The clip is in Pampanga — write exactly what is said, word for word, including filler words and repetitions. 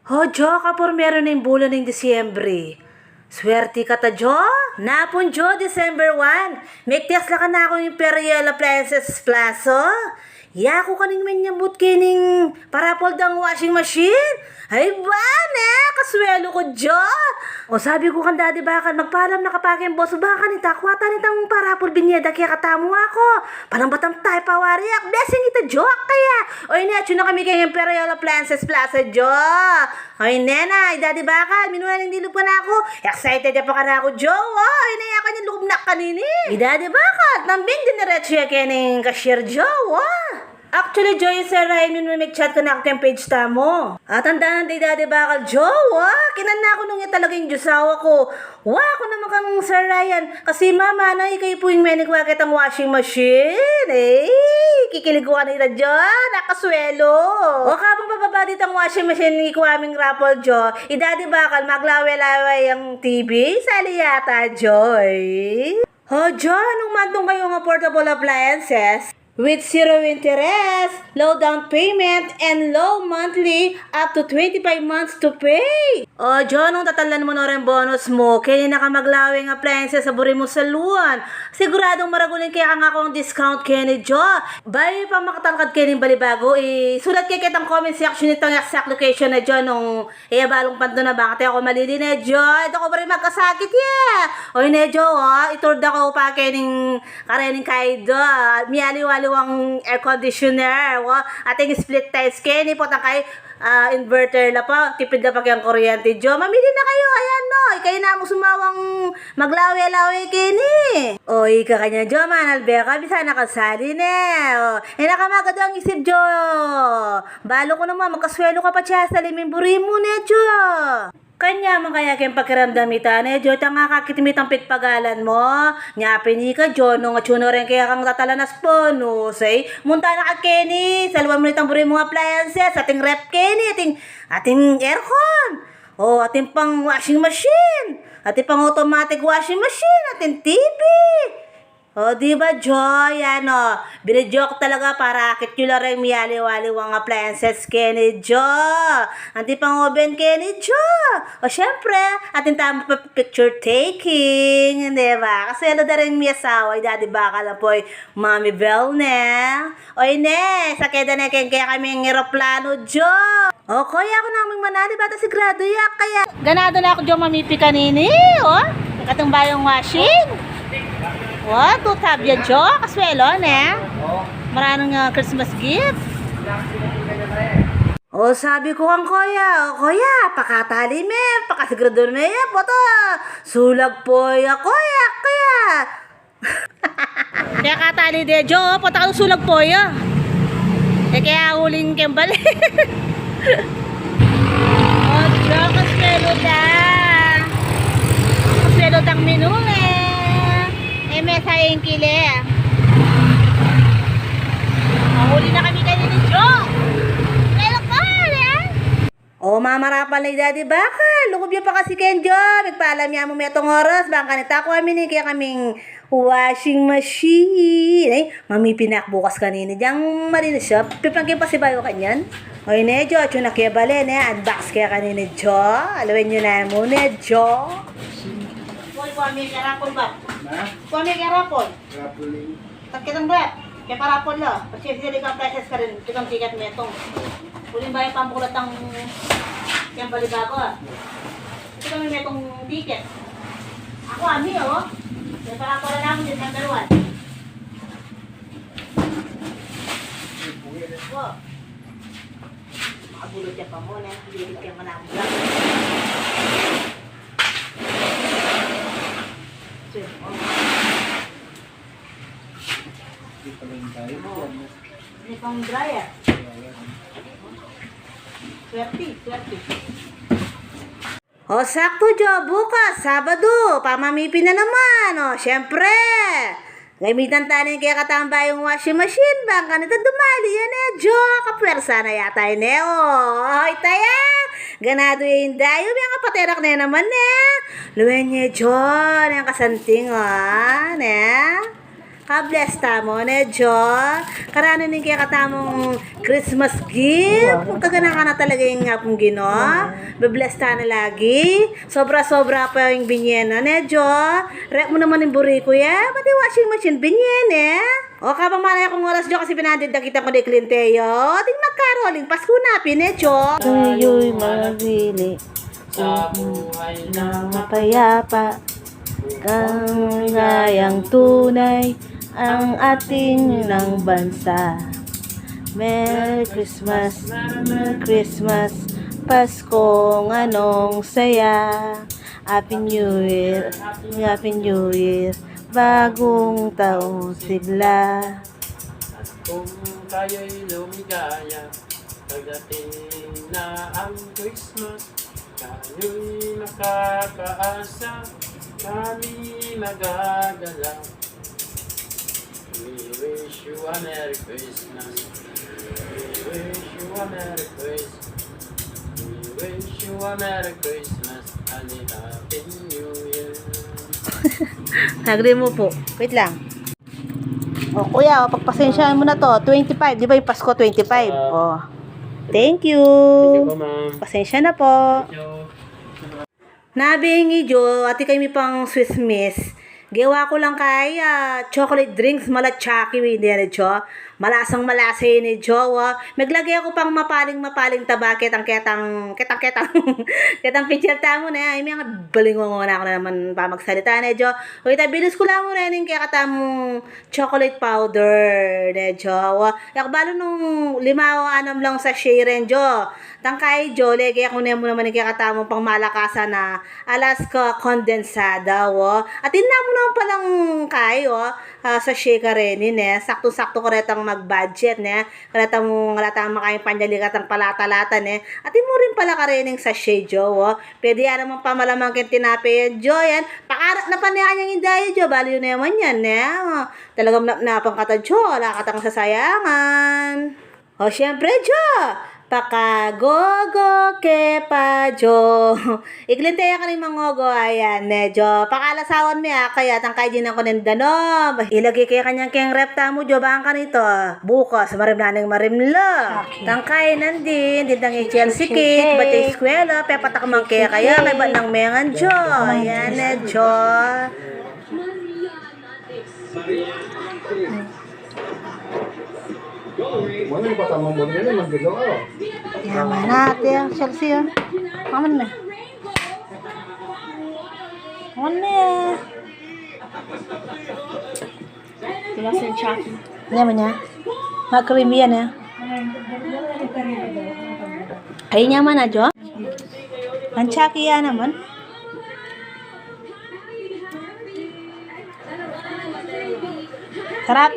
O, Jo, kapurmeru ning bulan ning Disyembre. Swerte ka ta, Jo. Napun, Jo, December one, megtest la kanaku ing Imperial Appliances Plaza. Yaku kaning menyambut kening parapol dang washing machine. Ay ba, ne? Kaswelu ku, Jo. O, sabi ku kang Dadi Bakal, magpalam na ka pa keng boss mu, bang kanita kuwatan itang parapol binye da kekatamu, aku. Palambatam taya pawari, ak, besing ita, Jo, ak kaya. O, ini, atsu na kami keng Imperial Appliances Plaza, Jo. O, ini na, i Dadi Bakal, minuan ing dilup kanaku. Excited ya pa kanaku, Jo. O, ini, aku, ini, lukub na kanini. I Dadi Bakal, tambing diniretsu ya kening cashier, Jo. O. Actually, Jo, i Sir Ryan, minuan megchat kanaku keng page tamu. Atandanan da i Dadi Bakal, Jo, wa, kinan na ku nung ya talaga ing asawa ku. Wa, aku naman kang Sir Ryan, kasi mama na, ikayu pu ing menikwa ketang washing machine. Eh, kikilig ku kanita, Jo, nakaswelu. O, kabang pababa ditang washing machine, ikwa ming raffle, Jo, i Dadi Bakal, maglawe-lawe yang T V, sali yata, Jo, eh. O, Jo, nung mantung kayung affordable appliances, with zero interest, low down payment, and low monthly, up to twenty-five months to pay. O, Jo, nung tatalan mu no reng bonus mu, keni na ka maglawe ing appliances a buri mu sa luan. Siguradung maragul ing kekang akong discount keni, Jo. Bayu pa makatalkad kening balibagu, isulat ke ketang comment section itang exact location na, Jo, nung e ya balung pantu na bang kate aku malili ne, Jo. Ita ku buri magkasakit ya. Oy ne, Jo, o, itur da ku pa kening karening kaido. Mialiwaliwang air conditioner. O, ating split tiles keni, potang kay, ah, inverter la pa. Tipid la pa keng kuryente, Jo. Mamili na kayu. Ayan, no. Ikayu na mu sumawang maglawe-lawe keni. O, ika kanyan, Jo, manalbe ka, bisa na kasali ne. O, e na ka magadu ing isip, Jo. Balu ku naman, magkaswelu ka pa, tsa, sa liming buri mu ne, Jo. Kanyan man kaya keng pakiramdam ita ne, Jo, tang akakit mi itang pigpagalan mu. Nya pin ika, Jo, nung atsu no reng kekang tatalan as bonus, e. Munta na ka keni, saluan mu na itang buri mung appliances, ating ref keni, ating, ating aircon. O, atin pang washing machine. Atin pang automatic washing machine. Atin T V. O, di ba, Jo? Yan, o. Binidyo ku talaga para akit yu la reng mialiwaliwang appliances keni, Jo. Atin pang oven keni, Jo. O, syempre, atin tamu pa picture taking, di ba? Kasi ano da rin mi asawa, i Dadi Bakal, apoy Mami Bel, ne? Oy ne, sakeda ne keng kekaming eroplanu, Jo. O, koya, aku na ming manali, bata siguradu ya kaya. Ganadu na ku, Jo, mamipi kanini, o. Katung bayung washing. O, two tub ya, Jo, kaswelu, ne? Maranung, ah, Christmas gift. O, sabi ku kang koya, o, koya, pakatali me, pakasiguradu me ya, pota sulag po ya, koya, koya. Kaya katali de, Jo, pota sulag po ya. E, kaya uling kembal. O, Jo, kaswelu da. Kaswelu dang minuli. E, mesa ing kili. Mahuli na kami kanini, Jo. Kaswelu po, e. O, mamarapal na i Dadi Bakal. Lugub ya pa kasi keni, Jo. Migpalam ya mu metung oras. Bang kanita ku amin ing kekaming washing machine. Ay, mamipi na ku bukas kanini. Diyang malinis ya. Pipang ke pasibayu kanyan. Oy ne, Jo. Atsu na ke bale ne. Unbox ke kanini, Jo. Alawen yu na mu ne, Jo. Boy, kuha me karapon ba? Ha? Kuha me karapon. Karapon. Tang ketang rep, kaya parapol la. Pati sila ikang prices karin, ikang tiket metung. Uling bayu pambukulat ang yang balibago, a. Ito kami metung tiket. Aku, ami, o. Kaya parapol la namu, di number one. O. Makagulo ya pa mu, ne? Hindi kaya manamula. Sir, o. Ini pang dryer. Swerte, swerte. O, saktu, Jo, bukas, Sabadu, pamamipi na naman. O, syempre, gamitan ta ne ing kekatang bayung washing machine, bang kanita dumali ya ne, Jo, kapwersa na yata ne, o. O, ita ya, ganadu ya ing dayu, miyang kapaterak ne naman ne. Lawen ye, Jo, neng kasanting, o, ne. Ka-bless tamu, ne, Jo? Karanu ning kekatamung Christmas gift. Kung kaganakan na talaga ing Apung Ginu, be-bless ta na lagi. Sobra-sobra pa ing binye na, ne, Jo? Ref mu naman ing buri ku, e? Pati washing machine, binye ne. O, kabang manayap kung oras, Jo, kasi binandit na kita ku di kliyente, yo. Ating magkaroling Pasku na pin, e, Jo? Kayo'y mabili sa buhay na mapayapa. Kang ligayang tunay ang ating nang bansa. Merry Christmas, Merry Christmas, Paskong anong saya. Happy New Year, Happy New Year, bagong taong sigla. At kung tayo'y lumigaya, pagdating na ang Christmas, tayo'y makakaasa, kami magagala. We wish you a Merry Christmas. We wish you a Merry Christmas. We wish you a Merry Christmas and a Happy New Year. Nagli mu po. Wait lang. O, kuya, o, pagpasensyahan mo na to. Twenty-five, di ba yung Pasko, twenty-five? Ah. O. Thank you. Thank you po, ma'am. Pasensya na po. Thank you. Nabingi, Jo, ati kami pang Swiss Miss. Gewa ku lang kaya, ah, chocolate drinks, mala Chucky, hindi na, Jo. Malasang malasa ini, Jo, o. Meglage ku pang mapaling-mapaling taba, ketang-ketang, ketang-ketang, ketang pichel tamu, ne. Ay, may nga balingongo na ku na naman pamagsalita, ne, Jo. O, ita, bilis ku lang mu rening kekatamung chocolate powder, ne, Jo. O, e ku balu nung lima o anam lang sachet ren, Jo. Tangkai, Jo, lege ku ne mu naman ing kekatamung pangmalakasan a Alaska kondensada, o. Atin na mu naman palang kai, o, ah, sachet kareni, ne. Saktu-saktu karetang mag-budget, ne. Karetang, karetang makain panyali, karetang palata-lata, ne. Atin mu rin pala karening sachet, Jo, o. Pwede ya naman pamalamang keng tinape yan, Jo, yan. Pakarat na pa niya kanyang indayo, Jo. Balu yu naman yan, ne. O, talagang napnapan kata, Jo. Ala katang sasayangan. O, siyempre, Jo. Pakagogo ke pa, Jo. Iklinte ya karing mangogo, ayan, ne, Jo. Pakalasawan me, a, kaya tangkai dinan ku neng danom. Ilage ke kanyang keng ref tamu, Jo, bang kanita bukas marimla neng marimla. Okay. Tangkai nandin, dindang i Chelsea cake, bat ya eskwela, pepatakman ke kaya, kaybat nang mengan, Jo. Ayan, ne, Jo. Mana yung patamang mo nila, magdalo, o. Yaman na, ate, a, Chelsea, o. Aman na. Aman na. Di ba, Sir Chucky? Yaman niya. Mag-creamy yan, e. Ay, yaman na, Jo. Ang Chucky yan naman. Sarap.